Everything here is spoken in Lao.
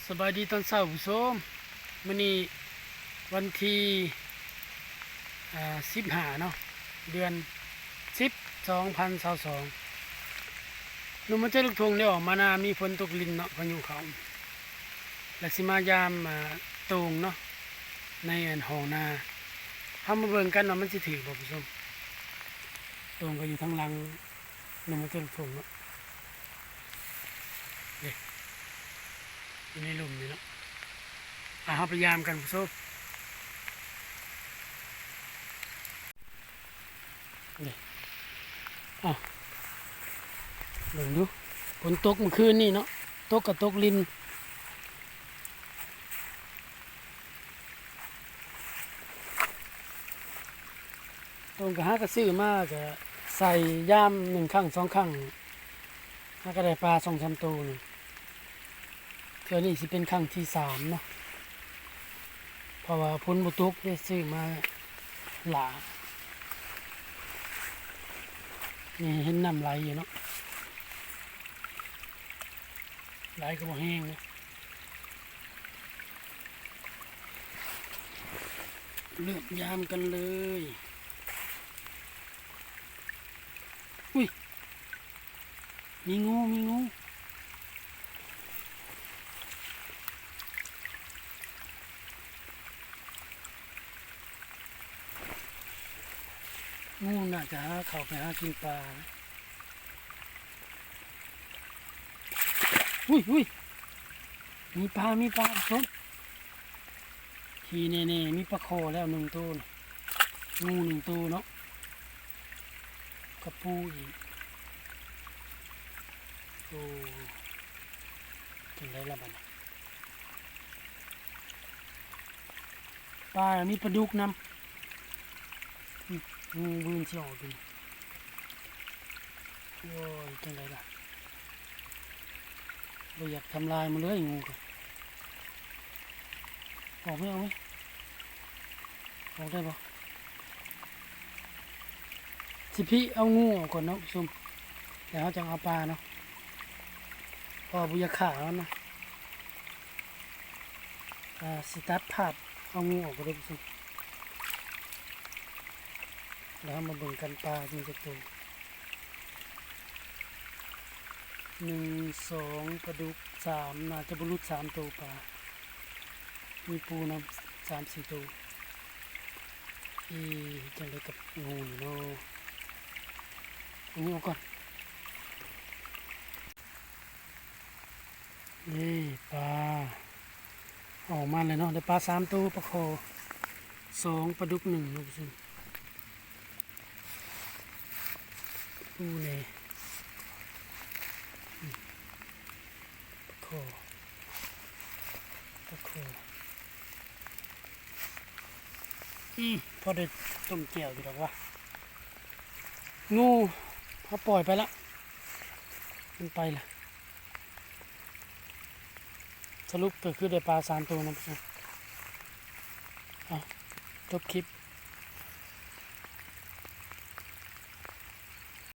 ສະບາຍດີຕອນເຊົ້າຜູ້ຊົມ, ມື້ນີ້ວັນທີ ອາ ສິບຫ້າເນາະ ເດືອນສິບ ສອງພັນຊາວສອງ. ໜຸ່ມມາເຈີລູກທົ່ງໄດ້ອອກມານາ ມີຝົນຕົກລິນເນາະ ພາຍຸເຂົ້າ ແລະ ຊິມາຢາມ ອາ ໂຕ່ງເນາະ ໃນອັນຮ່ອງນາ. ເຮົາມາເບິ່ງກັນວ່າມັນຊິຖືກບໍ່ຜູ້ຊົມ. ໂຕ່ງກໍຢູ່ທາງຫຼັງ ໜຸ່ມມາເຈີລູກທົ່ງເນາະ. ນີ້ ຢູ່ໃນລຸ່ມນີ້ເນາະ. ອ່າ ເຮົາໄປຢາມກັນຜູ້ຊົມ. ນີ້ ເອົາ ເບິ່ງດູ ຝົນຕົກມື້ຄືນນີ້ເນາະ ຕົກກໍຕົກລິນ. ໂຕ່ງກໍຫາກໍຊື້ມາ ກໍໃສ່ຢາມໜຶ່ງຄັ້ງສອງຄັ້ງ ຫາກໍໄດ້ປາສອງສາມໂຕນີ້. ເທື່ອນີ້ຊິເປັນຄັ້ງທີສາມເນາະ ເພາະວ່າຝົນບໍ່ຕົກເດ້ ຊື້ມາຫຼ້າ. ນີ້ເຫັນນ້ຳໄຫຼຢູ່ເນາະ ໄຫຼກໍບໍ່ແຮງເນາະ. ເລີ່ມຢາມກັນເລີຍ. ອຸ້ຍ ມີງູ ມີງູ ງູໜ້າຈະຫາເຂົ້າໄປຫາກິນປາ. ອຸ້ຍ ອຸ້ຍ ມີປາ ມີປາ ທຸກຄົນ. ທີ່ແນ່ໆ ມີປາຄໍ່ແລ້ວໜຶ່ງໂຕນີ້ ງູໜຶ່ງໂຕເນາະ ກະປູອີກ. ໂອ້ ຈັ່ງໃດລະບັດນີ້ ປາ ມີປາດຸກນຳ. ອືມ ງູບືນຊິອອກຢູ່. ໂອ້ຍ ຈັ່ງໃດລະ ບໍ່ຢາກທຳລາຍມັນເລີຍງູກະ. ອອກໄໝ ອອກໄໝ ອອກໄດ້ບໍ່? ຊິພິເອົາງູອອກກ່ອນເນາະ ຊຸມ ແລ້ວເຮົາຈັ່ງເອົາປາເນາະ ເພາະວ່າບໍ່ຢາກຂ້າມັນນະ. ອ່າ ຊິຕັດພາບເອົາງູອອກກໍໄດ້ ຜູ້ຊົມ. ແລ້ວເຮົາມາເບິ່ງກັນ ປາມີຈັກໂຕ. ໜຶ່ງ ສອງ ປາດຸກ ສາມ ໜ້າຈະບໍ່ຫຼຸດສາມໂຕປາ. ມີປູນຳ ສາມສີ່ໂຕ. ເອີ ຈັ່ງໃດກັບງູນີ້ເນາະ? ເອົາງູອອກກ່ອນ. ນີ້ປາອອກມາແລ້ວເນາະ ໄດ້ປາສາມໂຕ ປາຄໍ່ສອງ ປາດຸກໜຶ່ງເນາະ ຜູ້ຊົມ. ປູແນ່ ອືມ ປາຄໍ່ ປາຄໍ່ ອືມ ພໍໄດ້ຕົ້ມແຈ່ວຢູ່ດອກວ່າ. ງູເຮົາປ່ອຍໄປລະ ມັນໄປລະ. ສະຫຼຸບກໍຄືໄດ້ປາສາມໂຕນຳ. ເອົາ ຈົບຄລິບ